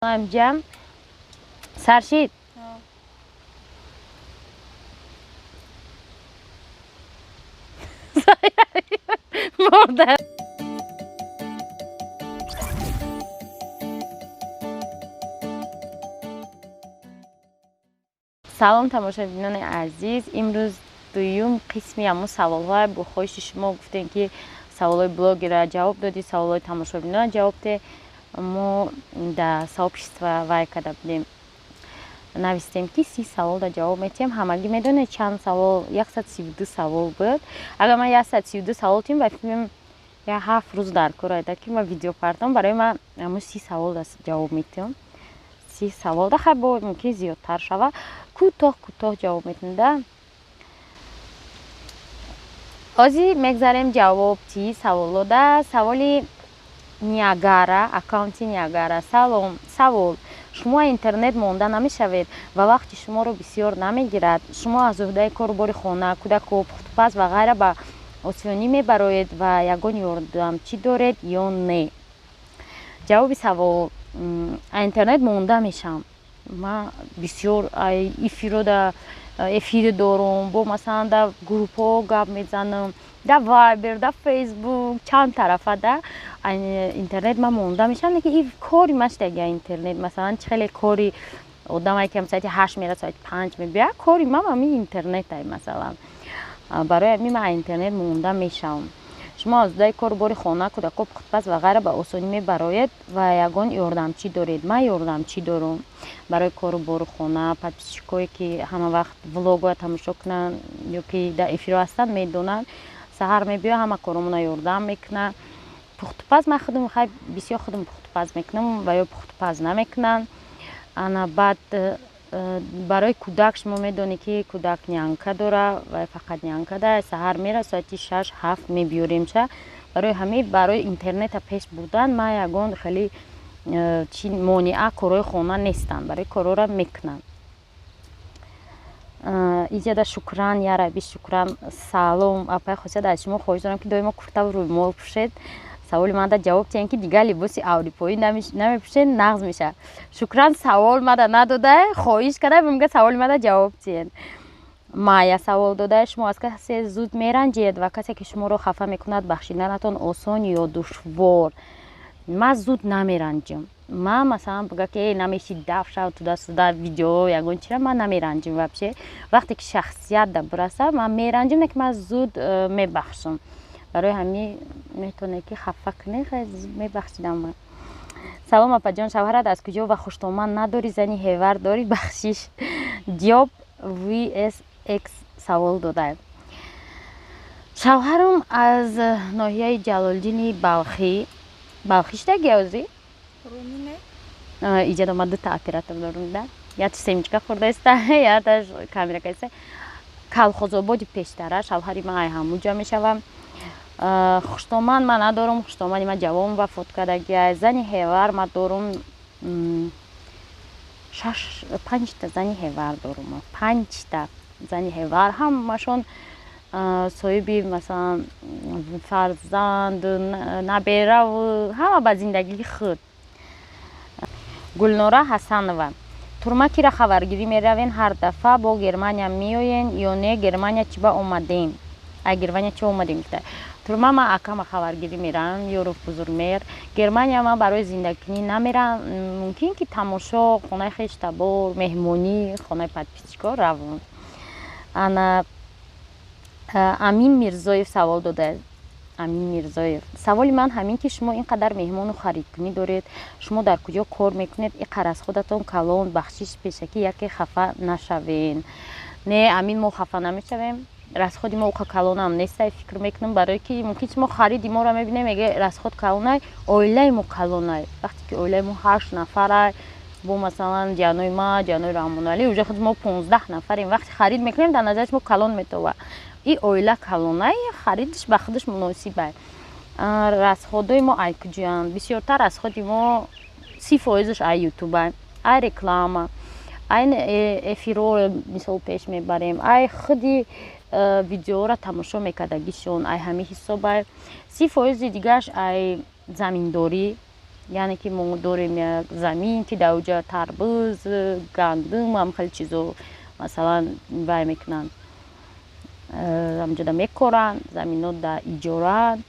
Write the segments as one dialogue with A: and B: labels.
A: Амҷам саршид. Мурда. Салом, тамошобинони азиз. Имрӯз дуюм қисми ҳамун саволҳое бо хоҳиши шумо гуфтем, ки саволҳои блогера ҷавоб додӣ, саволҳои тамошобинона ҷавоб де. Мо дар сообщество вай карда будем, навистем, ки 30 савол да ҷавоб метиҳем. Ҳамагӣ медонед чанд савол? 132 савол буд. Агар ман 132 савол тиҳем, ба фикрам, я 7 рӯз дар кор айда, ки ман видео партом. Барои ман ҳамун 30 савол да ҷавоб метиҳам. 30 савол да, хай, бо мумкин зиёдтар шава. Кӯтоҳ кӯтоҳ ҷавоб метиҳем да. Ҳозир мегзарем ҷавоб тии саволо да. Саволи Ниагара, аккаунти Ниагара. Салом, савол: шумо интернет монда намешавед ва вақти шуморо бисёр намегирад? Шумо аз уҳдаи кору бори хона, кӯдаку, пухтупаз ва ғайра ба осонӣ мебароед ва ягон ёрдамчӣ доред ё не? Ҷавоби савол: интернет монда мешавам. Ман бисёр эфирода эфир дорум, бо масалан дар группҳо гап мезанам, дар Вайбер, дар Фейсбук, чанд тарафа да интернет ман монда мешавам. Лекин и кори ман шудагия интернет. Масалан, чӣ хеле кори одамае ки соати 8 мерад, соати 5 мебиёяд, кори ман ҳамин интернетай. Масалан, барои ҳамин ман интернет монда мешавам. Шумо аз уҳдаи кору бори хона, кӯдако, пухтупаз ва ғайра ба осонӣ мебароед ва ягон ёрдамчӣ доред? Ман ёрдамчӣ дорум барои кору бору хона. Подписчикое ки ҳама вақт влогоя тамошо кунанд ё ки дар эфиро ҳастанд, медонанд: саҳар мебиёяд, ҳама коромона ёрдам мекунад. Пухтупаз ман худам, хай, бисёр худам пухтупаз мекунам ва ё пухтупаз намекунанд. Ана баъд барои кӯдак, шумо медонед, ки кӯдак нянька дора ва фақат нянька да саҳар мера, соати 6-7 мебиёремша. Барои ҳамин, барои интернета пеш бурдан ман ягон хеле чи монеа корҳои хона нестанд, барои корҳоро мекунам. Иҷада Шукран, яраби Шукран. Салом, апаи Хосият, аз шумо хоҳиш дорам, ки доимо куртаву рӯймол пӯшед. Саволи манда ҷавоб диҳем, ки дигар либоси аврупоӣ намепӯшед, нағз мешавад. Шукран савол мада надода, хоҳиш карда, мега саволи мада ҷавоб диҳед. Майя савол дода: шумо аз касе зуд меранҷед ва касе ки шуморо хафа мекунад, бахшиданатон осон ё душвор? Ман зуд намеранҷам. Ман масалан бига, ки намеши, даф шав, туда-сюда, видео ягон чира, ман намеранҷам вообще. Вақте ки шахсият да бираса, ман меранҷам, не ки ман зуд мебахшам. Барои ҳамин метавонед ки хафа кунед, мебахшидам ман. Салом, апаҷон, шавҳарат аз куҷо ва хуштоман надорӣ, зани ҳевар дорӣ? Бахшиш. Диёб Vsx савол додаем. Шавҳарам аз ноҳияи Ҷалолиддини Балхӣ. Балхӣ шудаги озӣ иҷада. Ман дута оператор дорум да, яташ семечка хӯрдаиста, яташ камера каиста. Калхозободи пештара. Шавҳари ман ай ҳамуҷа мешавам. Хуштоман ман надорум, хуштомани ман ҷавон вафот кардагиай. Зани ҳевар ман дорум, шаш, панҷта зани ҳевар дорум, панҷта зани ҳевар, ҳамашон соҳиби масалан фарзанд, набераву ҳама ба зиндагии худ. Гулнора Ҳасанова: турма кира хабаргирӣ меравен? Ҳар дафъа бо Германия меоен ё не? Германия чӣ ба омадем? Ай Германия чӣ омадем? Гуфта, турма ман акама хабаргирӣ меравам, Ёров Бузургмер. Германия ман барои зиндагикунӣ намерам. Мумкин ки тамошо, хонаи хештабор, меҳмонӣ, хонаи подписчико равам. Ана Амин Мирзоев савол додааст. Амин Мирзоев: саволи ман ҳамин, ки шумо ин қадар меҳмону харидкунӣ доред, шумо дар куҷо кор мекунед? Ин расходатон калон. Бахшиш пешакӣ, яке хафа нашавен. Не, Амин, мо хафа намешавем. Расходи мо уқа калонам нестай, фикр мекунам, барое ки мумкин мо хариди моро мебинем, меге расход калонай. Оилаи мо калонай. Вақте ки оилаи мо ҳашт нафарай, бо масалан ҷанои ма, ҷанои Раҳмоналӣ, уже худ мо 15 нафарем. Вақте харид мекунем, дар назараш мо калон метова. И оила калонай, харидиш ба худаш муносибай. Расходои мо ай куҷоянд? Бисёртар расходи мо, 30 фоизаш ай ютубай, ай реклама, ай эфиро мисол пеш мебарем, ай худи видеоро тамошо мекардагишон, ай ҳамин ҳисобай. 30 фоизи дигараш ай заминдорӣ. Яъне ки мо дорем як замин, ки дар оҷа тарбуз, гандум, ҳам хеле чизо, масалан, вай мекунанд, ҳамҷода мекоранд, заминҳо дар иҷораанд.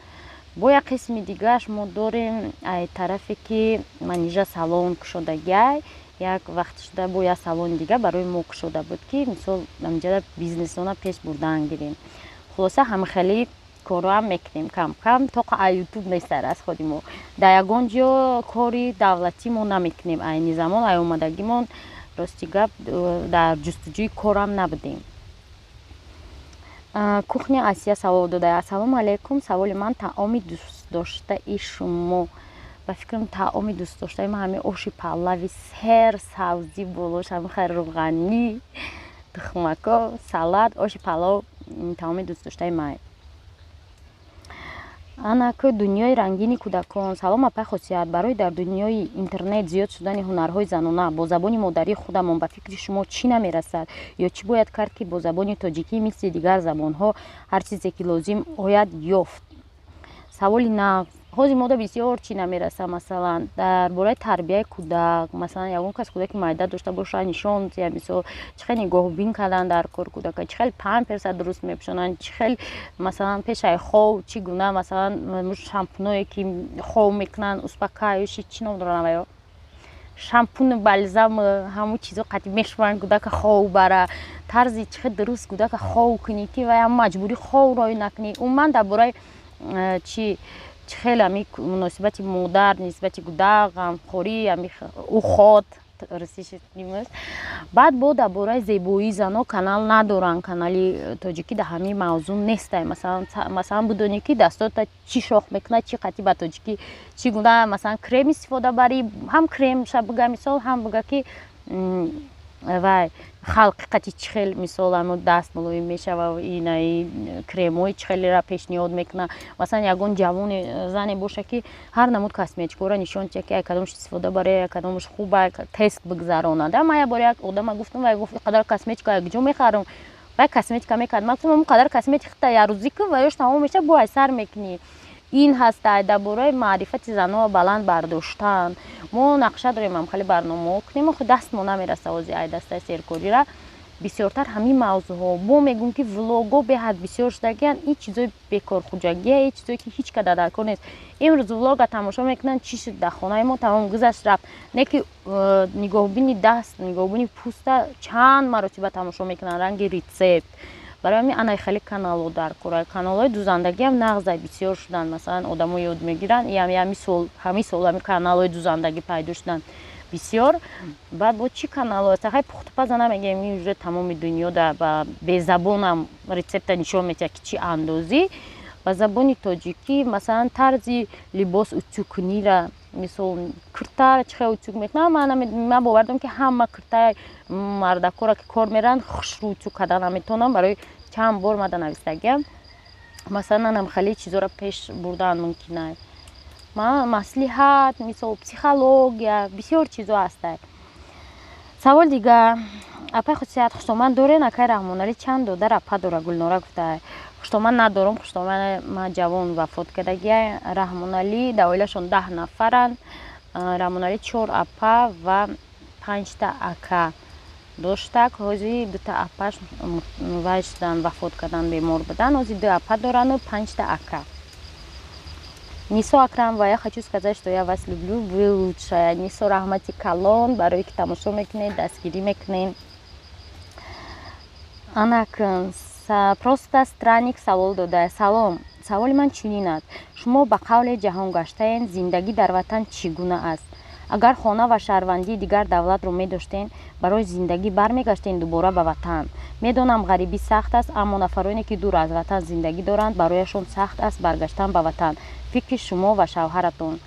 A: Бо як қисми дигааш мо дорем, ай тарафе ки Манижа салон кушодагиай, як вақт шуда бо як салони дига барои мо кушода буд, ки мисол ҳамҷода бизнесона пеш бурдан гирем. Хулоса, ҳамхелӣ корҳоам мекунем кам-кам, тоқа ай Ютуб нестар аз худи мо. Дар ягон ҷо кори давлатӣ мо намекунем айни замон. Ай омадагимон, рости гап, дар ҷустуҷӯи корам набудем. Кухня Асия савол додая: «Ассалому алайкум, саволи ман: таоми дӯстдоштаи шумо?» Ба фикрам, таоми дӯстдоштаи ман ҳамин оши палави сер сабзӣ, болош ҳамин рӯғанӣ, тухмако, салат, оши палов таоми дӯстдоштаи ман. Анаку Дунёи рангини кӯдакон: «Салом, апай Хосият, барои дар дунёи интернет зиёд шудани ҳунарҳои занона бо забони модарии худамон ба фикри шумо чӣ намерасад ё чӣ бояд кард, ки бо забони тоҷикӣ мисли дигар забонҳо ҳар чизе ки лозим ояд ёфт?» Саволи нағз. Ҳозир мода бисёр чӣ намераса. Масалан, дар бораи тарбияи кӯдак, масалан, ягон кас кӯдаки майда дошта боша, нишон диҳад, мисол, чӣ хел нигоҳубин кардан дар кор кӯдака, чӣ хел памперса дуруст мепӯшонанд, чӣ хел, масалан, пешаи хов чӣ гуна, масалан, шампуное ки хов мекунанд, успокаивающий, чӣ ном доранд аваё, шампуну бальзам, ҳамун чизо қатъи мешӯранд кӯдака хов бара, тарзи чӣ хел дуруст кӯдака хов кунӣ, ки вай маҷбурӣ хов рой накунӣ. Умуман, дар бораи чӣ хел ами муносибати модар нисбати кӯдак, ғамхорӣ, ами уход. Баъд бо дар бораи зебоии зано канал надоранд, канали тоҷикӣ дар ҳамин мавзӯъ нестай. Масалан, бидонӣ, ки дастота чӣ шох мекунад, чӣ қатъи ба тоҷикӣ чӣ гуна, масалан, крем истифода барӣ, ҳам кремша бига, мисол, ҳам бига, ки вай халқи қати чӣ хел, мисол, амо даст мулоим мешава, инаи кремҳои чӣ хелера пешниҳод мекунад. Масалан, ягон ҷавони зане боша, ки ҳар намуд косметикаро нишон диҳад, ки ай кадомаш истифода баре, кадомаш хуба, тест бигзаронад. Ман як бор як одама гуфтам, вай гуфт: «Қадар косметика як ҷо мехарам?» Вай косметика мекард. Ман гуфтам: «Он қадар косметика ярӯзӣ кун, ва ёш тамом мешава, бо ай сар мекунӣ». Ин ҳаста. Дар бораи маърифати занҳо баланд бардоштан мо нақша дорем, ам хеле барномаҳо кунем, охи дастмо намераса ҳозир ай дастаи серкорира. Бисёртар ҳамин мавзӯъҳо. Бо мегӯм, ки влого беҳад бисёр шудагиянд. Ин чизои бекорхуҷагия, ин чизое ки ҳеҷ када дар кор нест. Имрӯз влога тамошо мекунанд, чӣ шуд дар хонаи мо, тамом, гузашт, рафт. Не ки нигоҳубини даст, нигоҳубини пӯста чанд маротиба тамошо мекунанд, ранги рецепт. Барои ҳамин ана хеле каналҳо дар кора. Каналҳои дузандагиам нағзай, бисёр шуданд. Масалан, одамо ёд мегиранд. Ҳамин сол ҳамин каналҳои дузандагӣ пайдо шуданд бисёр. Баъд бо чӣ каналҳо аст? Хай, пухтупаза намегӯем, ин уже тамоми дунё да ба безабонам рецепта нишон медиҳад, ки чӣ андозӣ. Ба забони тоҷикӣ, масалан, тарзи либос утюг кунира, мисол, куртара чӣ хел утюг мекунам. Ман бовар дорам, ки ҳама куртаи мардакора, ки кор мераванд, хушрӯ утюг карда наметавонам. Барои чанд бор мада навистагиам. Масалан, анам хеле чизоро пеш бурдан мумкин. Маслиҳат, мисол, психология, бисёр чизо ҳастай. Савол дигар: «Апай Хусият, хуштоман дорен? Акай Раҳмоналӣ чанд додар, апа дора?» Гулнора гуфта. Хуштоман надорам, хуштоман ма ҷавон вафот кардагия. Раҳмоналӣ дар оилашон 10 нафаранд. Раҳмоналӣ чор апа ва панҷта ака доштак. Ҳозир дута апаш вай шудан, вафот кардан, бемор буданд. Ҳозир ду апа дорану панҷта ака. Нисо Акрамова: «Я хочу сказать, что я вас люблю, вы лучшая». Нисо, раҳмати калон барое ки тамошо мекунед, дастгирӣ мекунед. Анак Просто Странник савол додааст: «Салом, саволи ман чунин аст: шумо ба қавле ҷаҳонгаштаед, зиндагӣ дар ватан чӣ гуна аст? Агар хона ва шаҳрвандии дигар давлатро медоштен, барои зиндагӣ бармегаштен дубора ба ватан? Медонам, ғарибӣ сахт аст, аммо нафароне, ки дур аз ватан зиндагӣ доранд, барояшон сахт аст баргаштан ба ватан. Фикри шумо ва шавҳаратон?»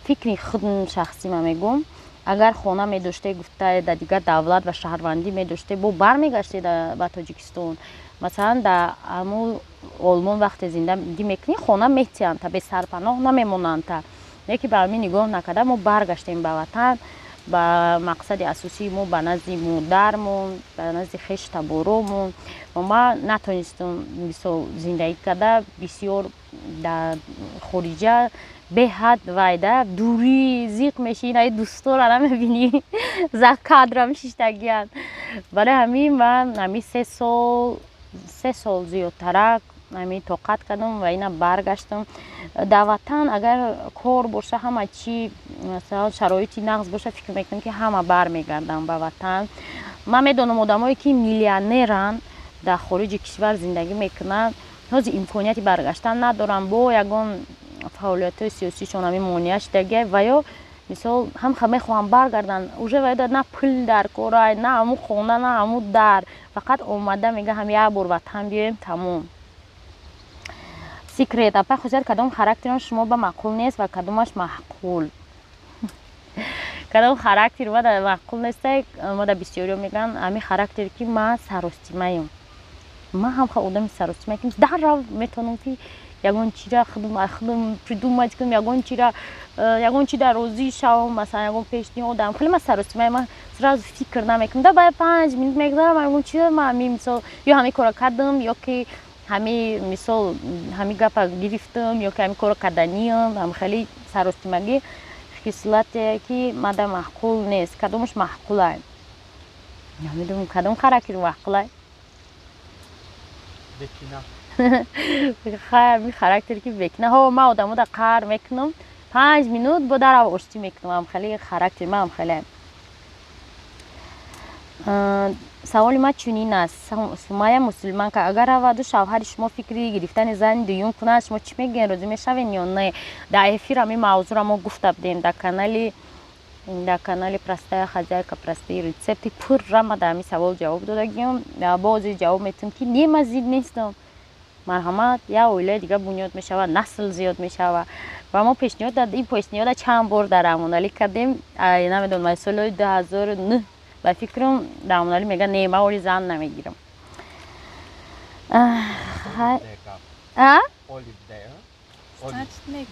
A: Фикри худ шахсӣ ма мегӯм: агар хона медоште, гуфта, дар дигар давлат ва шаҳрвандӣ медоште, бо бармегаште ба Тоҷикистон. Масалан, дар аму Олмон вақте зиндагӣ мекунӣ, хона метиҳанд, та бесарпаноҳ намемонанд. Та не ки ба ҳамин нигоҳ накарда, мо баргаштем ба ватан. Ба мақсади асосии мо, ба назди модармон, ба назди хештаборомон. Ва ман натонистам, мисол, зиндагӣ карда бисёр дар хориҷа, беҳад вайда дурӣ, зиқ мешӣ, инаи дӯстора намебинӣ, за кадрам шиштагиянд. Барои ҳамин ман ҳамин 3 сол, 3 сол зиёдтарак ҳамин тоқат кардам ва ина баргаштам дар ватан. Агар кор боша, ҳама чӣ, масалан, шароити нағз боша, фикр мекунам, ки ҳама бармегарданд ба ватан. Ман медонам одамое, ки миллионеранд, дар хориҷи кишвар зиндагӣ мекунанд, ҳозир имконияти баргаштан надоранд, бо ягон фаъолиятҳои сиёсишон ҳамин монеа шудагия. Ва ё, мисол, ҳам мехоҳам баргарданд уже, ва на пул дар корай, на ҳамун хона, на ҳамун дар, фақат омада мега, ҳам як бор ватан биёем, тамом. Секрет, апай Хусият, кадом характерон шумо ба маъқул нест ва кадомаш маъқул? Кадом характер ма маъқул нестай? Ма да бисёриё мегӯянд ҳамин характер, ки ман саростимаем. Ман ҳам одами саростимае, ки даррав метавонам, ки ягон чира худам придумать кунам, ягон чира, ягон чи дар розӣ шавам, масалан, ягон пешниҳодам. Хеле ман саростимае, ман сразу фикр намекунам, да баъд 5 минут мегузарам, ягон чиза ман ҳамин, мисол, ё ҳамин кора кардам, ё ки ҳами, мисол, ҳамин гапа гирифтам, ё ки ҳамин корро карданиям. Ҳам хеле саростимагӣ хислате, ки мада маъқул нест. Кадомаш маъқулай? Намедонам, кадом характер маъқулай?
B: Бекина.
A: Хай, ҳамин характер, ки бекина. Ҳо, ман одамода қаҳр мекунам, 5 минут бо дарав оштӣ мекунам. Хеле характери ман хеле. Саволи ман чунин аст: Сумая мусулманка, агар раваду шавҳари шумо фикри гирифтани зани дуюм кунад, шумо чӣ мегӯед, розӣ мешавед ё не? Дар эфир ҳамин мавзӯъро мо гуфта будем, дар канали «Простая хозяйка, простые рецепты». Пурра ма дар ҳамин савол ҷавоб додагиём, бози ҷавоб метавам, ки не, ман зид нестам, марҳамат, як оилаи дига бунёд мешавад, насл зиёд мешавад. Ва мо пешниҳод, ин пешниҳода чанд бор дар Раҳмоналӣ кардем, намедонам, соли 2009 ба фикрам. Раҳмоналӣ мега: «Не, ман оли зан намегирам».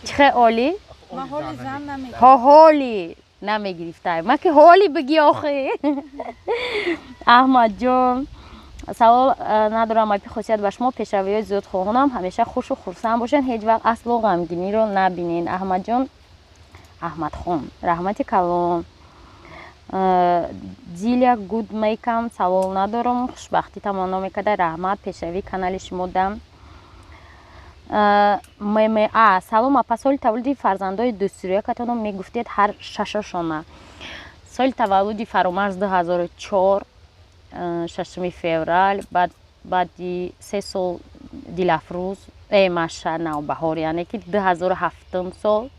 A: Чӣ хел оли? Ҳо, ҳоли намегирифтай, ма ки ҳоли бигӣ охи. Аҳмадҷон, савол надорам. Апи Хосият, ба шумо пешравиҳои зиёд хоҳонам, ҳамеша хушу хурсанд бошед, ҳеҷ вақт асло ғамгиниро набинед. Аҳмадҷон, Аҳмадхон, раҳмати калон. Дилия Гуд Мейкам, савол надорам, хушбахтӣ таманно мекарда, раҳмат, пешравии канали шумо дам. Мма, салом апа, соли таваллуди фарзандои дӯстироякатонро мегуфтед, ҳар шашашона. Соли таваллуди Фаромарз 2004, 6 феврал. Баъди 3 сол Дилафрӯз, Маша Навбаҳор, яъне ки 2007-ум сол,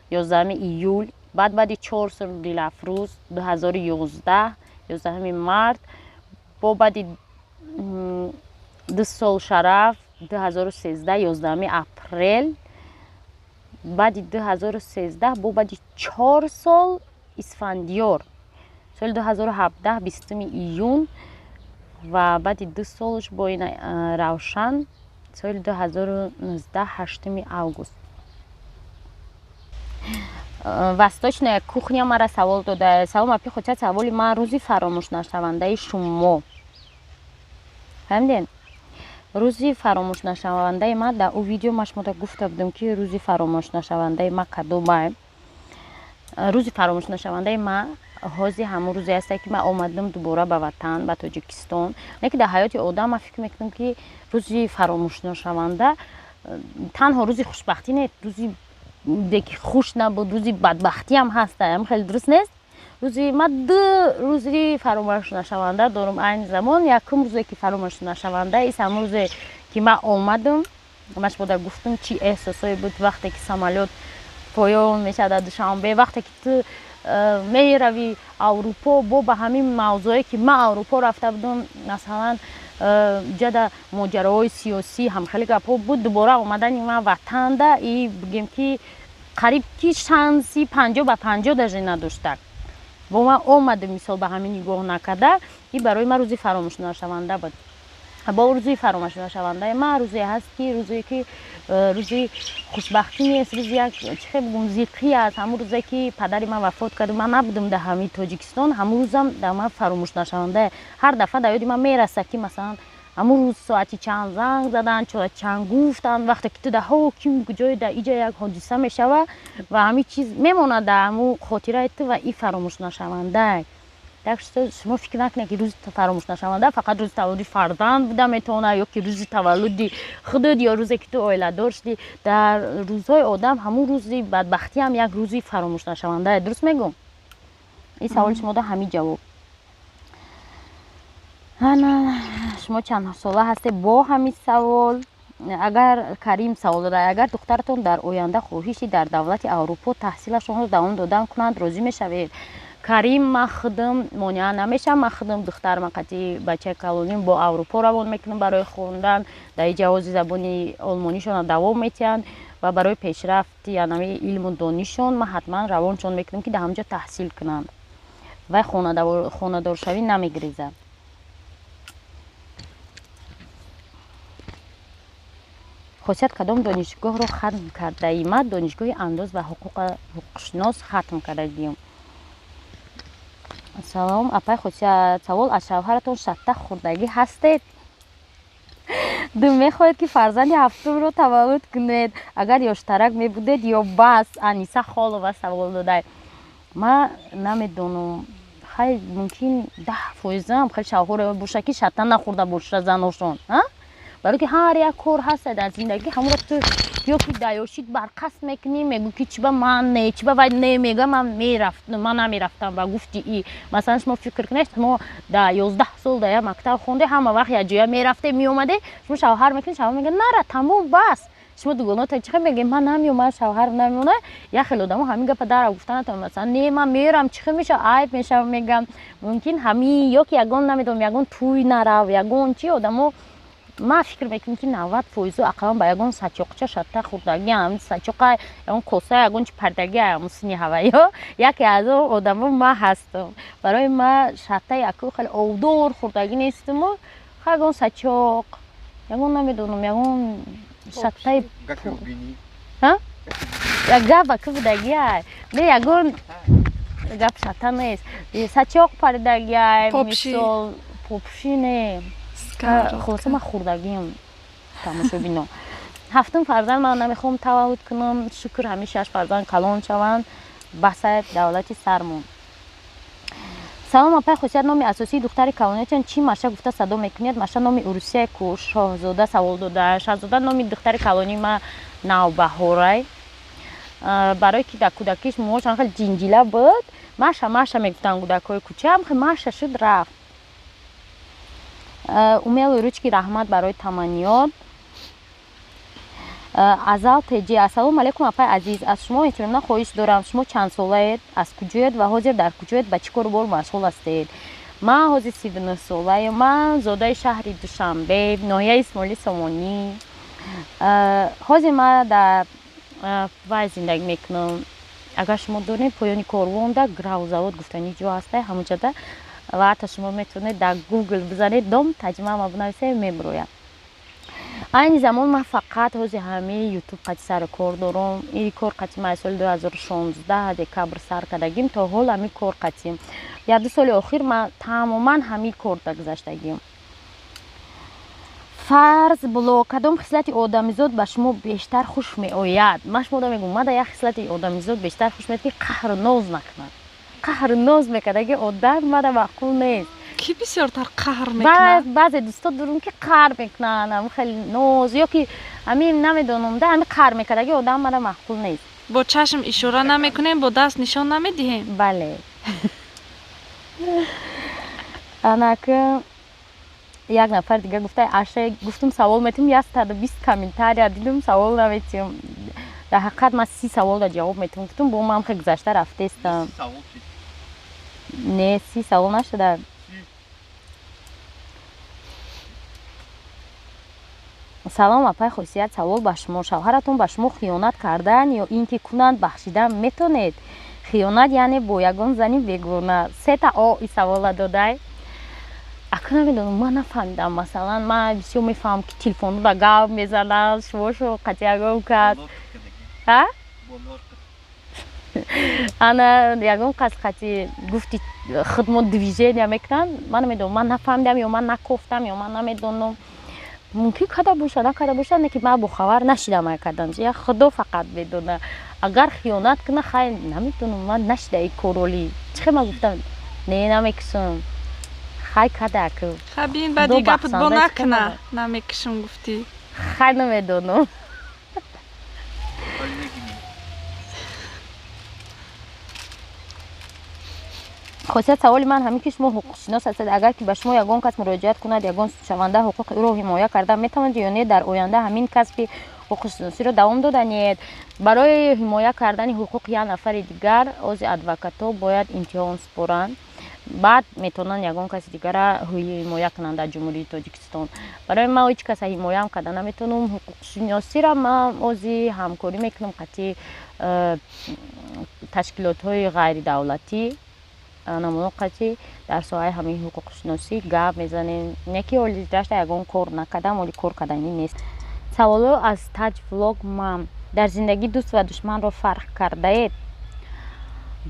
A: 11 июл. Баъди 4 сол Дилафрӯз, 2011, 11 март. Бо баъди 2 сол Шараф, 2013, 11 апрел. Баъди 2013, бо баъди 4 сол Исфандиёр, соли 2017, 20 июн. Ва баъди 2 солш бо ин Равшан, соли 2019, 8 август. Восточная кухня мара савол дода: «Салом, апи Хуча, саволи ман: рӯзи фаромӯшнашавандаи шумо?» Фаҳмидед? Рӯзи фаромӯшнашавандаи ман, дар ӯ видео ма шумода гуфта будам, ки рӯзи фаромӯшнашавандаи ма кадомай. Рӯзи фаромӯшнашавандаи ма ҳози ҳамон рӯзе ҳаста, ки ман омадам дубора ба ватан, ба Тоҷикистон. Не ки дар ҳаёти одам, ман фикр мекунам, ки рӯзи фаромӯшнашаванда танҳо рӯзи хушбахтӣ не, рӯзи ки хуш набуд, рӯзи бадбахтиам ҳаста. Ам хеле дуруст нест. Рӯзи ман, ду рӯзи фаромӯшнашаванда дорам айни замон. Якум рӯзе, ки фаромӯшнашаванда ис, ҳамон рӯзе, ки ман омадам. Ман шумода гуфтам, чӣ эҳсосое буд, вақте ки самолёт поён мешавад дар Душанбе, вақте ки ту меравӣ Аврупо. Бо ба ҳамин мавзӯе, ки ман Аврупо рафта будам, масалан, ҷада моҷароҳои сиёсӣ, ҳам хеле гапҳо буд. Дубора омадани ман ватанда и бигем, ки қариб ки шанси 50 ба 50 даже надоштак, бо ман омадам, мисол, ба ҳамин нигоҳ накарда, и барои ман рӯзи фаромӯшнашаванда буд. Бо рӯзи фаромӯшнашавандаи ман рӯзе ҳаст ки рӯзе ки рӯзи хушбахтӣ нест, рӯзи як чӣ хел бигӯм зиқӣ аст. Ҳамун рӯзе ки падари ман вафот кард, ман набудам дар ҳамин Тоҷикистон, ҳамун рӯзам дар ман фаромӯшнашавандае. Ҳар дафъа дар ёди ман мерасад ки масалан ҳамун рӯз соати чанд занг заданд, чанд гуфтанд. Вақте ки ту дар ҳоким ҷое дар иҷа як ҳодиса мешавад ва ҳамин чиз мемонад дар ҳамун хотираи ту ва и фаромӯшнашавандае. Так что шумо фикр накунед ки рӯзи фаромӯшнашаванда фақат рӯзи таваллуди фарзанд буда метавонад ё ки рӯзи таваллуди худат ё рӯзе ки ту оиладор шудӣ. Дар рӯзҳои одам ҳамун рӯзи бадбахтӣ ҳам як рӯзи фаромӯшнашавандае. Дуруст мегӯм? Ин саволи шумо да ҳамин ҷавоб. Ана шумо чанд сола ҳастед бо ҳамин савол. Агар Карим савол додад, агар духтаратон дар оянда хоҳиши дар давлати Аврупо таҳсилашонро давом додан кунанд, розӣ мешавед? Карим, ман худам монеа намешавам. Ман худам духтарма қатъи бачаи калоним бо Аврупо равон мекунам барои хондан. Дар ин ҷавози забони олмонишонро давом метиҳанд ва барои пешрафти анами илму донишшон ман ҳатман равоншон мекунам ки дар ҳамҷо таҳсил кунанд ва хонадоршавӣ намегирезад. Хосият кадом донишгоҳро хатм кардаӣ? Ман донишгоҳи андоз ва ҳуқуқшинос хатм кардагием. Салом апай Хосият, савол: аз шавҳаратон шатта хӯрдагӣ ҳастед? Ду, мехоҳед ки фарзанди ҳафтумро таваллуд кунед? Агар ёштарак мебудед ё бас? Аниса Холова савол додай. Ман намедонам, хай мумкин 10%ам хеле шавҳаре боша ки шатта нахӯрда боша заношон, барои ки ҳар як кор ҳаст дар зиндагӣ, ҳамонро ту ё ки даёшид барқасд мекунӣ, мегӯ ки чиба ман не, чиба вай не мега, ман мерафт, ман намерафтам ба гуфти и. Масалан шумо фикр кунед, шумо да 11 сол дар як мактаб хонде, ҳама вақт якҷоя мерафте меомаде, шумо шавҳар мекунед, шавҳар мега нара, тамом, бас. Шумо дугоната чӣ мегӯед? Ман намеом, ман шавҳар намеона. Як хел одамо ҳамин гапа дара гуфта натавонам, масалан не, ман мерам, чӣ хел мешава, айб мешава, мегам. Мумкин ҳамин ё ки ягон намедонам, ягон тӯй нарав, ягон чи одамо. Ман фикр мекунам ки 90% ақаллан ба ягон сачоқча шатта хӯрдагӣ, ҳамин сачоқа, ягон коса, ягон чи пардагӣ, ҳамун сини ҳаваё. Яке аз он одамо ман ҳастам. Барои ман шатта яку хеле овдор хӯрдагӣ нестаму, ягон сачоқ, ягон намедонам, ягон шаттаи гап аку будагиай. Не, ягон гап шатта нест. Сачоқ паридагиай, мисол попши не. Хулоса ман хӯрдагиам, тамошобино. Ҳафтум фарзанд ман намехоҳам таваллуд кунам. Шукр, ҳамин 6 фарзанд калон шаванд, басай давлати сармон. Салом апай Хосият, номи асосии духтари калониятон чӣ? Маша гуфта садо мекунед. Маша номи урусия ку. Шоҳзода савол дода. Шаҳзода номи духтари калонии ма Навбаҳорай. Барое ки дар кӯдакиш муҳошон хеле ҷинҷила буд, Маша Маша мегуфтанд кӯдакҳои кӯча, Маша шуд рафт. Умелои ручки, раҳмат барои таманниёт. Азал теҷи, ассалому алайкум апай азиз, аз шумо эҳтиромона хоҳиш дорам, шумо чанд солаед, аз куҷоед ва ҳозир дар куҷоед, ба чӣ кору бор машғул ҳастед? Ман ҳозир 39 солаем, ман зодаи шаҳри Душанбе, ноҳияи Исмоили Сомонӣ. Ҳозир ман дар вай зиндагӣ мекунам. Агар шумо донед, поёни корвонда гравзавод гуфтани ҷо ҳастай, ҳамонҷода, ва ҳатто шумо метавонед дар Google бизанед, дом таҷмама бинависед, мебирояд. Айни замон ман фақат ҳозир ҳамаи ютуб қати сару кор дорам. Ин кор қати ман соли 2016 декабр сар кардагим, то ҳол ҳамин кор қатим. Як ду соли охир ман тамоман ҳамин корда гузаштагим. Фарз блок, кадом хислати одамизод ба шумо бештар хуш меояд? Ман шумо мегӯям, ман дар як хислати одамизод бештар хуш меояд ки қаҳру ноз накунад. Қаҳру ноз мекардаги одам мада маъқул нест.
B: Ки бисёртар қаҳр мекунад?
A: Баъзе дӯсто дорум ки қаҳр мекунанд, ҳамин хеле ноз ё ки ҳамин намедонам, да ҳамин қаҳр мекардаги одам мада маъқул нест.
B: Бо чашм ишора намекунем, бо даст нишон намедиҳем?
A: Бале. Анаки як нафар дига гуфта, аша гуфтум савол метим, 120 комментария дидум, савол наметим. Дар ҳақиқат ман 30 саволда ҷавоб метим. Гуфтум бо ман хеле гузашта рафтестам. Не, 30 савол нашуда. Салом апай Хосият, савол ба шумо: шавҳаратон ба шумо хиёнат кардан ё ин ки кунанд бахшидан метонед? Хиёнат яъне бо ягон зани бегона. Сета о и савола додай. Ака, намедонам, ман нафаҳмидам. Масалан, ман бисёр мефаҳмам, ки телефонро гап мезанад, шумошо қати ягон кас, ана ягон кас қати гуфти худмо движения мекунанд. Ман намедонам, ман нафаҳмидам ё ман накофтам, ё ман намедонам, мумкин када боша, накада боша, не ки ман бохабар нашидам ай кардан. Я худо фақат медона. Агар хиёнат куна, хай, намедонам, ман нашида и короли чихе. Ман гуфтам, не, намекушам, хай када ку.
B: Хай, бин, баъди гапат бо накуна, намекушам гуфтӣ.
A: Хай, намедонам. Хосият, саволи ман ҳамин ки шумо ҳуқуқшинос ҳастед. Агар ки ба шумо ягон кас муроҷиат кунад, ягон шаванда, ҳуқуқи ӯро ҳимоя карда метавонед ё не? Дар оянда ҳамин касби ҳуқуқшиносиро давом доданиед? Барои ҳимоя кардани ҳуқуқи як нафари дигар ози адвокатҳо бояд имтиҳон супоранд, баъд метавонанд ягон каси дигара ҳимоя кунанд дар Ҷумҳурии Тоҷикистон. Барои ман ҳеҷ каса ҳимояам карда наметавонам. Ҳуқуқшиносиро ман ози ҳамкорӣ мекунам қати ташкилотҳои ғайридавлатӣ, намуна қати дар соҳаи ҳамин ҳуқуқшиносӣ гап мезанем. Не ки оли дашта ягон кор накардам, оли кор карданӣ нест. Саволҳо аз Таҷ Влог. Ман дар зиндагӣ дӯст ва душманро фарқ кардаед?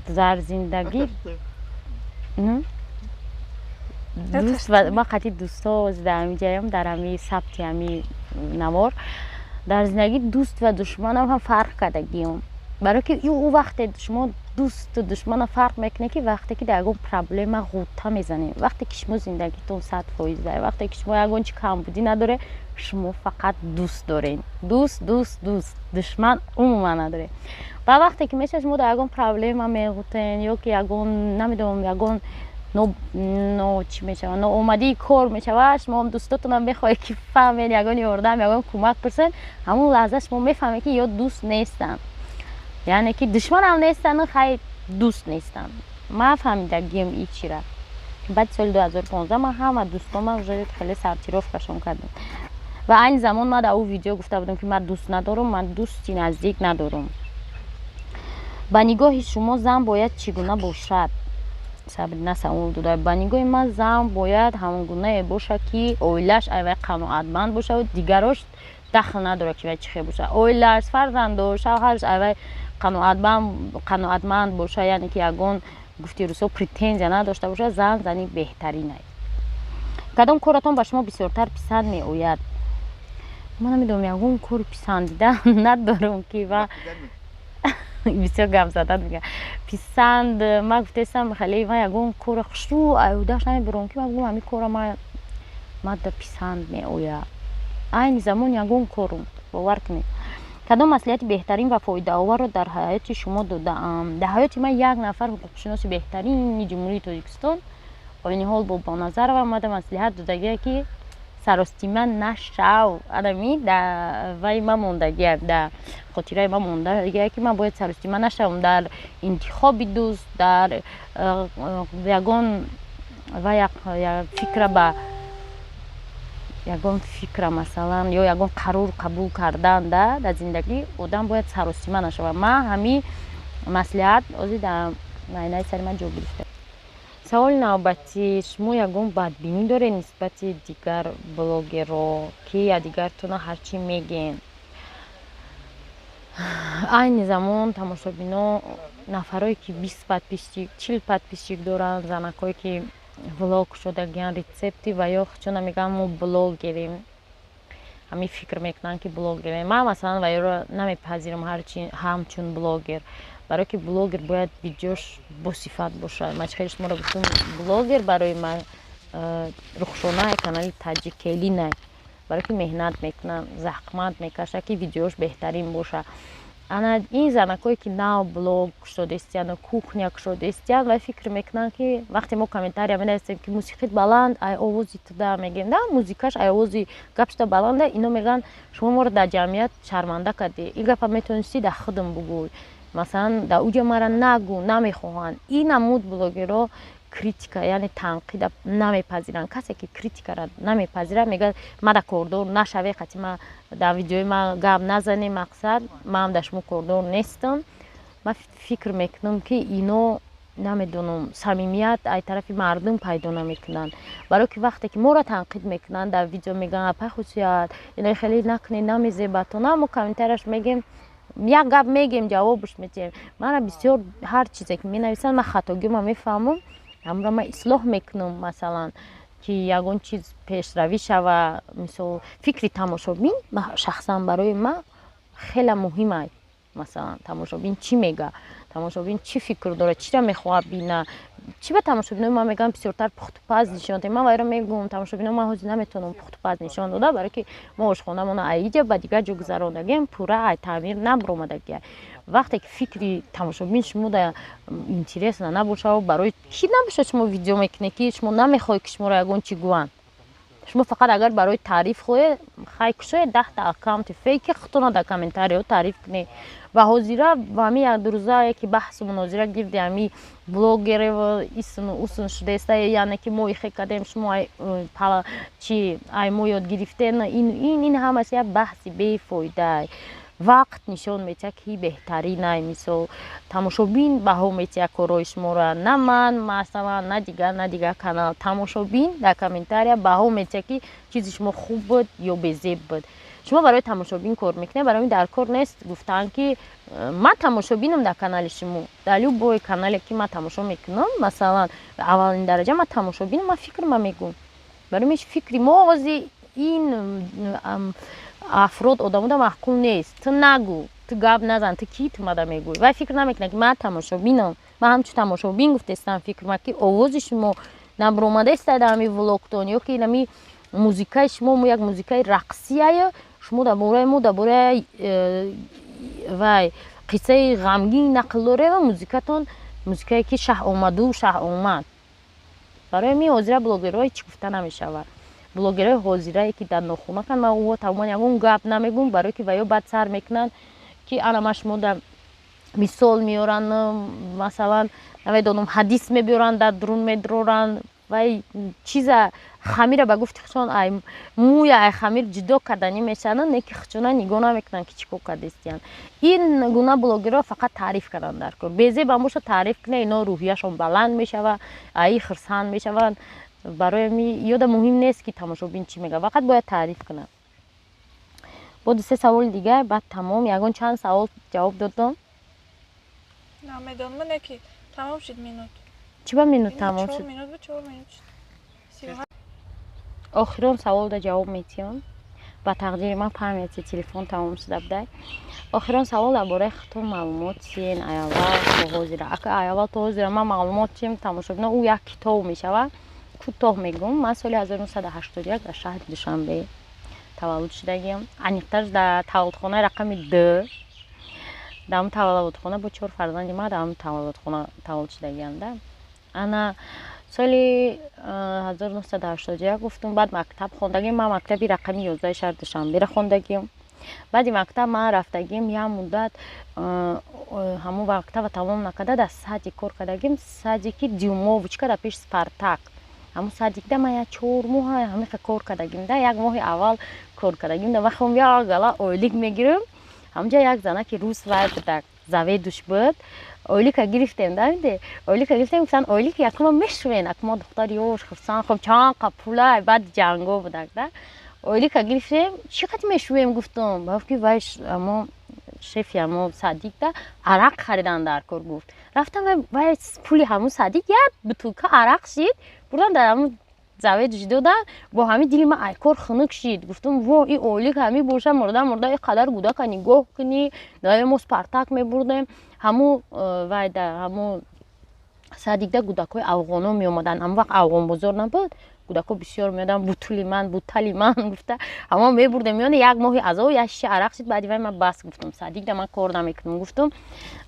A: Дар зиндагӣ дӯст ма қати дӯстҳо дар ҳамин ҷаям, дар ҳамин сабти ҳамин навор, дар зиндагӣ дӯст ва душманам ҳам фарқ кардагиём, барое ки ӯ вақте шумо дӯсту душмана фарқ мекунед, ки вақте ки дар ягон проблема ғӯта мезанед, вақте ки шумо зиндагитон 100%, вақте ки шумо ягон чи камбудӣ надоред, шумо фақат дӯст доред, дӯст, дӯст, дӯст, душман умуман надоред. Ва вақте ки мешавад, шумо дар ягон проблема меғӯтен ё ки ягон, намедонам, ягон чӣ мешавад, ноомадии кор мешавад, шумо дӯстотонам мехоҳед ки фаҳмед, ягон ёрдам, ягон кӯмак пурсед, ҳамон лаҳза шумо мефаҳмед, ки ё дӯст нестанд, яъне ки душманам нестану, хай, дӯст нестанд. Ман фаҳмидагием и чира. Баъди соли 2015 ман ҳама дӯстонам уже хеле сортировкашон кардам. Ва айни замон ман дар ӯ видео гуфта будам, ки ман дӯст надорам, ман дӯсти наздик надорам. Ба нигоҳи шумо зан бояд чӣ гуна бошад? Сабрина савол дода. Ба нигоҳи ман зан бояд ҳамон гунае бошад, ки оилааш айвай қаноатманд бошад, дигарош дахл надорад, ки вай чӣ хел бошад. Оилааш, фарзандош, шавҳараш айвай қаноатманд бошад, яъне ки ягон, гуфти рӯсо, претензия надошта бошад, зан зани беҳтаринай. Кадом коратон ба шумо бисёртар писанд меояд? Ман намедонам, ягон кори писандида надорам, ки ва бисёр гап задан мегӯям. Писанд, ман гуфтаистам, хеле ман ягон кора хушрӯ аюдаш намебурам, ки ман бигӯям, ҳамин кора мада писанд меояд. Айни замон ягон корум, бовар кунед. Кадом маслиҳати беҳтарин ва фоидаоварро дар ҳаёти шумо додаам? Дар ҳаёти ман як нафар, ҳуқуқшиноси беҳтарини Ҷумҳурии Тоҷикистон Оиниҳол Бобоназарова, мада маслиҳат додагия, ки саростима нашав. Анами да вай ма мондагия, да хотираи ма мондагия, ки ман бояд саростима нашавам дар интихоби дӯст, дар ягон ва фикра, ба ягон фикра, масалан, ё ягон қарор қабул кардан дар зиндагӣ одам бояд саросима нашавад. Ман ҳамин маслиҳат ҳозир дар майнаи сари ман ҷо гирифта. Саволи навбатӣ: шумо ягон бадбинӣ доред нисбати дигар блогерро, ки якдигартона ҳарчӣ мегӯен? Айни замон тамошобино, нафарое ки 20 подписчик, 40 подписчик доранд, занакое ки влог шудагиян, рецепти ва ё чуна мегӯянд, мо блогерем, ҳамин фикр мекунанд, ки блогерем. Ман, масалан, ваёро намепазирам ҳамчун блогер, барое ки блогер бояд видеош босифат бошад. Ман хеле шуморо гуфтам, блогер барои ман Рухшона, канали Таҷикелина, барое ки меҳнат мекунад, заҳмат мекашад, ки видеош беҳтарин бошад. Ана ин занакое ки нав блог кушодаистияну кухня кушодаистиян ва фикр мекунанд, ки вақте мо комментария менависем, ки мусиқит баланд, ай овози туда мегӯем, на музикаш, ай овози гапшта баланда, ино мегӯянд, шумо моро дар ҷамъият шарманда кардӣ, ин гапа метавонистӣ дар худам бугӯй, масалан, дар уҷа мара нагӯ. Намехоҳанд ин намуд блогерро критика, яъне танқида намепазиранд. Касе ки критикара намепазирад, мегӯяд, мада кордор нашаве, қати ма дар видеои ма гап назане, мақсад, маам дар шумо кордор нестам. Ман фикр мекунам, ки ино Намедонам, самимият ай тарафи мардум пайдо намекунанд, барое ки вақте ки моро танқид мекунанд дар видео, мегӯянд: «Апай Хусият, ина хеле накунед, намезебатон». Мо комментарияш мегем, як гап мегем, ҷавобаш метиҳем. Мана бисёр ҳар чизе ки менависанд, ман хатогима мефаҳмам, ҳамро ман ислоҳ мекунам, масалан, ки ягон чиз пешравӣ шава. Мисол, фикри тамошобин шахсан барои ман хеле муҳим ай. Масалан, тамошобин чӣ мега, тамошобин чӣ фикр дорад, чиро мехоҳад бина. Чӣ ба тамошобинои ман мегӯям: «Бисёртар пухтупаз нишон диҳем». Ман вайро мегӯм: «Тамошобино, ман ҳозир наметавонам пухтупаз нишон дода, барое ки мо ошхонамона аиҷа ба дигар ҷо гузарондагием, пурра ай таъмир набуромадагия». Вақте ки фикри тамошобин шумо да интересно набошад, барои чӣ набошад шумо видео мекунед, ки шумо намехоҳед, ки шуморо ягон чӣ гӯянд? Шумо фақат агар барои таъриф хоҳед, хай, кушоед 10-та аккаунти фейки худтона, дар комментариҳо таъриф кунед. Ва ҳозира ба ҳамин як дурӯза яке баҳсу мунозира гирди ҳами блогерев исну усн шудаеста, яъне ки мо ихе кардем, шумо чи ай мо ёд гирифтен. Ин ҳамаш як баҳси бефоида. Вақт нишон медиҳад, ки беҳтаринай. Мисол, тамошобин баҳо медиҳад корҳои шуморо, на ман масалан, на дигар канал. Тамошобин дар комментария баҳо медиҳад, ки чизи шумо хуб буд ё безеб буд. Шумо барои тамошобин кор мекунед, барои ин дар кор нест гуфтан, ки ман тамошобинам дар канали шумо. Дар любой канале ки ман тамошо мекунам, масалан, аввалин дараҷа ман тамошобинам, ман фикрма мегӯм. Барои фикри мо ози ин афрод, одамода маъқул нест. Ту нагӯ, ту гап назан, ту ки, ту мада мегӯй? Вай фикр намекунад, ки ман тамошобинам. Ман ҳамчун тамошобин гуфтестам фикрма, ки овози шумо набуромадаеста дар ҳами влогтон ё ки инами музикаи шумо, мо як музикаи рақсияю шумо дар бораи мо, дар бораи вай қиссаи ғамгин нақл дорем ва музикатон музикае ки шаҳ омаду шаҳ омад. Барои ми ҳозира блогерҳои чӣ гуфта намешавад. Блогерҳои ҳозирае ки дар нохунаканд, ман ӯ тамоман ягон гап намегӯм, барое ки ваё баъд сар мекунанд, ки ана ман шумо да мисол меоранд, масалан, намедонам, ҳадис мебиёранд, дар дурун медуроранд. Вай чиза хамира, ба гуфти худшон, ай мӯя ай хамир ҷудо карданӣ мешаванд, не ки худшона нигоҳ намекунанд, ки чӣ кор кардистиянд. Ин гуна блогерҳо фақат таъриф карданд дар кор. Безебам боша, таъриф кунед, ино рӯҳияшон баланд мешавад, аи хурсанд мешаванд. Барои ми ёда муҳим нест, ки тамошобин чӣ мегӯяд, фақат бояд таъриф кунад. Бо ду се саволи дигар, баъд тамом. Ягон чанд савол ҷавоб додам?
B: Намедонам, не ки тамом шуд минут.
A: Чӣ ба минут тамом шуд?
B: Минут буд, 4 минут шуд.
A: Охирон саволда ҷавоб метиҳам. Ба тақдири ман памяти телефон тамом шуда будай. Охирон савол: дар бораи худтон маълумот чиен, ай аввал то ҳозира? Ака, ай аввал то ҳозира ман маълумот чием, тамошобино, ӯ як китоб мешавад. Кӯтоҳ мегӯм: ман соли 1981 дар шаҳри Душанбе таваллуд шудагиам, аниқтарш дар таваллудхонаи рақами д. Дар ҳамн таваллудхона бо чор фарзанди ман дар ҳамн таваллудхона таваллуд шудагиам да. Ана соли 1981 гуфтум, баъд мактаб хондагим. Ман мактаби рақами 11-и шаҳри Душанберо хондагиам. Баъди мактаб ман рафтагим як муддат, ҳамон мактаба тамом накарда, дар садик кор кардагим, садики «Дюймовочка» дар пеши «Спартак». Ҳамон садикда ман як 4 моҳ ҳамиқа кор кардагим да. Як моҳи аввал кор кардагим да, ман як гала ойлик мегирам. Ҳамонҷа як занаки рус вай будак, заведующ буд. Ойлика гирифтем да, миде ойлика гирифтем, гуфтан: «Ойлики якума мешӯен». Акума духтар ёш, хурсанд, хоб, чанд қа пулай, баъд ҷанго будак да. Ойлика гирифтем, чӣ қадр мешӯем, гуфтум. Гуфт ки вай амо шефи амо садик да арақ харидан дар кор, гуфт. Рафтам, вай пули ҳамун садик як бутулка арақ шид, бурдан дар ҳамун заведующ додан. Бо ҳамин дили ман ай кор хунук шид. Гуфтум: «Во, ин ойлик ҳами боша, мурда мурда ин қадар гудака нигоҳ кунӣ». Мо «Спартак» мебурдем, ҳамун вайда, ҳамун садикда гудакҳои афғоно меомаданд. Ҳамон вақт афғонбозор набуд, гудако бисёр меоданд, бутули ман, бутали ман гуфта, ҳамон мебурдем. Меоне як моҳи азоб, як шиша арақ шид. Баъди вай ман бас гуфтум, садикда ман кор намекунам, гуфтум.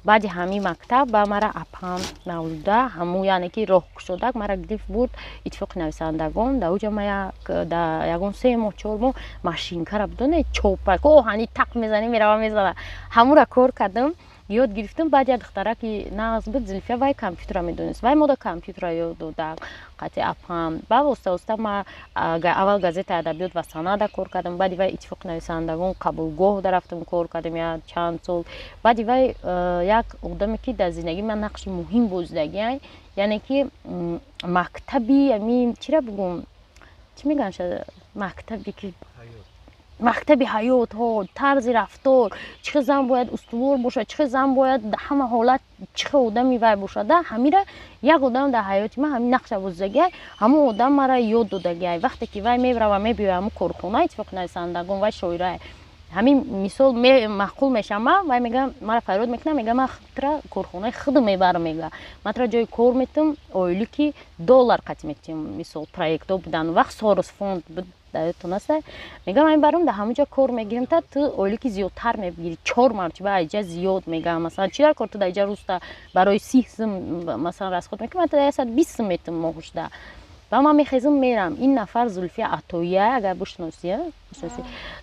A: Баъди ҳамин мактаб ба мара апам Мавлуда, ҳамун яъне ки роҳ кушодак, мара гирифт, бурд Иттифоқи нависандагон. Дар уҷа ма дар ягон 3 моҳ, 4 моҳ машинкара, бидоне, чопак оҳани тақ мезанӣ, мерава, мезана, ҳамура кор кардам. Ёд гирифтам. Баъд як духтараки нағз буд, Зулфия, вай компютера медонист, вай мода компютера ёд дода қати апам. Баъд оста оста ма аввал газетаи «Адабиёт ва санъата» кор кардам, баъди вай Иттифоқи нависандагон қабулгоҳ дарафтам, кор кардам як чанд сол. Баъди вай як одаме, ки дар зиндагии ман нақши муҳим бозидагиай, яъне ки мактаби ами чира бугум, чӣ мегӯянд, мактаби ки мактаби ҳаёт, ҳо, тарзи рафтор, чӣ хел зан бояд устувор бошад, чӣ хел зан бояд ҳама ҳолат, чӣ хел одами вай бошад, ҳамира як одам дар ҳаёти ман ҳамин нақша бозидагиай. Ҳамон одам мара ёд додагиай. Вақте ки вай мебарава, мебиёя ҳамун корхона Иттифоқи нависандагон, вай шоирае, ҳамин мисол маъқул мешавам, вай мега, мара фарёд мекунам, мега: «Ман тра корхонаи худам мебарам», мега, «ман тра ҷои кор метам, ойлики доллар қатӣ метиҳам». Мисол, проектҳо буданд, вақт Сорос фонд буд, даёдтон аста. Мега: «Ман мебарам, дар ҳамон ҷо кор мегирем, та ту ойлики зиёдтар мегирӣ, чор маротиба айҷа зиёд», мега. «Масалан, чӣ дар кор ту дар иҷа рӯзта барои 30 сум, масалан, расход мекунӣ, ман ту 120 сум метам моҳушда». Ва ман мехезам, мерам. Ин нафар Зулфия Атоия, агар бишносӣ,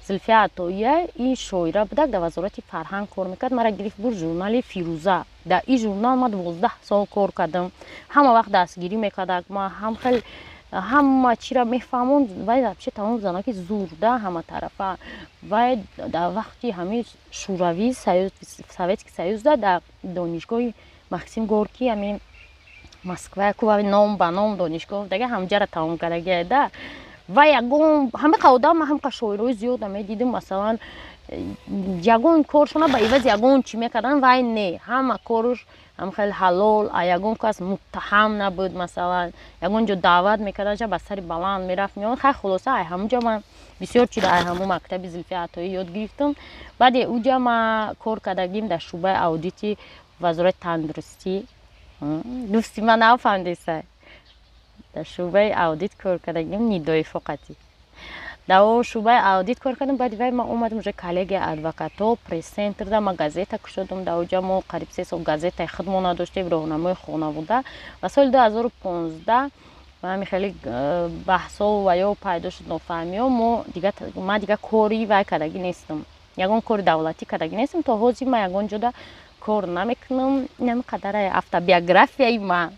A: Зулфия Атоия, ин шоира будак, дар Вазорати фарҳанг кор мекард. Мара гирифт, бур журнали «Фирӯза». Дар ин журнал ман 12 сол кор кардам. Ҳама вақт дастгирӣ мекардак, ма ҳам хел ҳама чиро мефаҳмонд. Вай вообще тамом занаки зурда ҳаматарафа. Вай дар вақти ҳамин Шӯравӣ, Советский Союзда, дар донишгоҳи Максим Горький, ҳамин Москва ку, ном ба ном донишгоҳ дага, ҳамҷара тамом кардагия да. Ва ягон ҳамақа одам, ҳамақа шоирои зиёда медидим, масалан, ягон коршона ба ивази ягон чӣ мекардан, вай не, ҳама коруш ҳам хеле ҳалол, а ягон кас муттаҳам набуд. Масалан, ягон ҷо даъват мекардан, ба сари баланд мерафт, меомад. Хай, хулоса, ай ҳамунҷо ман бисёр чиро ай ҳамун мактаби Зулфия Атоӣ ёд гирифтам. Баъде уҷа ман кор кардагим дар шӯъбаи аудити Вазорати тандурустӣ. Дӯсти ман нафаҳмидеса, дар шӯъбаи аудит кор кардагим, нидои фоқатӣ дар о шӯъбаи аудит кор кардам. Баъди вай ман омадам уже коллегия адвокатҳо, пресс-центрда ман газета кушодам. Дар оҷа мо қариб 3 сол газетаи худмона доштем, «Роҳнамои хонавода». Ва соли 2015 ҳами хеле баҳсҳо ва ё пайдо шуд, нофаҳмиҳо. Мо ман дига кори вай кардагӣ нестам, ягон кори давлатӣ кардагӣ нестам. То ҳозир ман ягон ҷода кор намекунам. Инами қадаре автобиографияи ман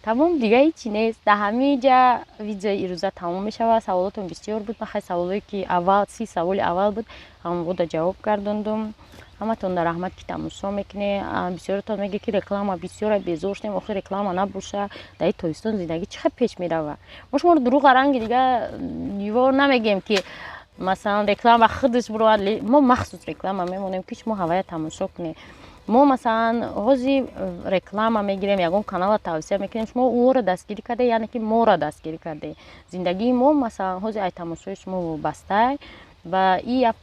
A: тамом, дига ҳечи нест. Дар ҳамин ҷа видеои ирӯза тамом мешавад. Саволотон бисёр буд, ман хай саволое ки аввал, 30 саволи аввал буд, ҳамвода ҷавоб гардондум. Ҳаматон дар раҳмат, ки тамошо мекунед. Бисёротон мегӯед, ки реклама бисёра, безор шудем. Охир реклама набоша, дар ин тобистон зиндагӣ чӣ хел пеш мерава? Мо шуморо дурӯға ранги дига ниво намегӯем, ки масалан реклама худаш бирояд. Мо махсус реклама мемонем, ки шумо ҳавая тамошо кунед. Мо, масалан, ҳозир реклама мегирем, ягон каналро тавсия мекунем, шумо ӯро дастгирӣ карде, яъне ки моро дастгирӣ карде. Зиндагии мо, масалан, ҳозир ай тамошои шумо вобастае ва и як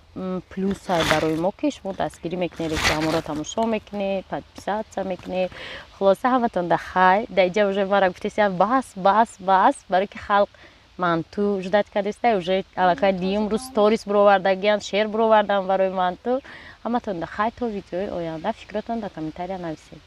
A: плюсае барои мо, ки шумо дастгирӣ мекунед, рекламаро тамошо мекунед, подписаться мекунед. Хулоса, ҳаматон да хайр. Дар иҷа уже мара гуфтеся: «Бас, бас, бас», барое ки халқ манту ждать кардеста. Уже аллакай дуюм рӯз сторис бировардагиянд, шер бировардан барои манту. Ҳаматон да хайр, то видеои оянда. Фикротон дар комментария нависед.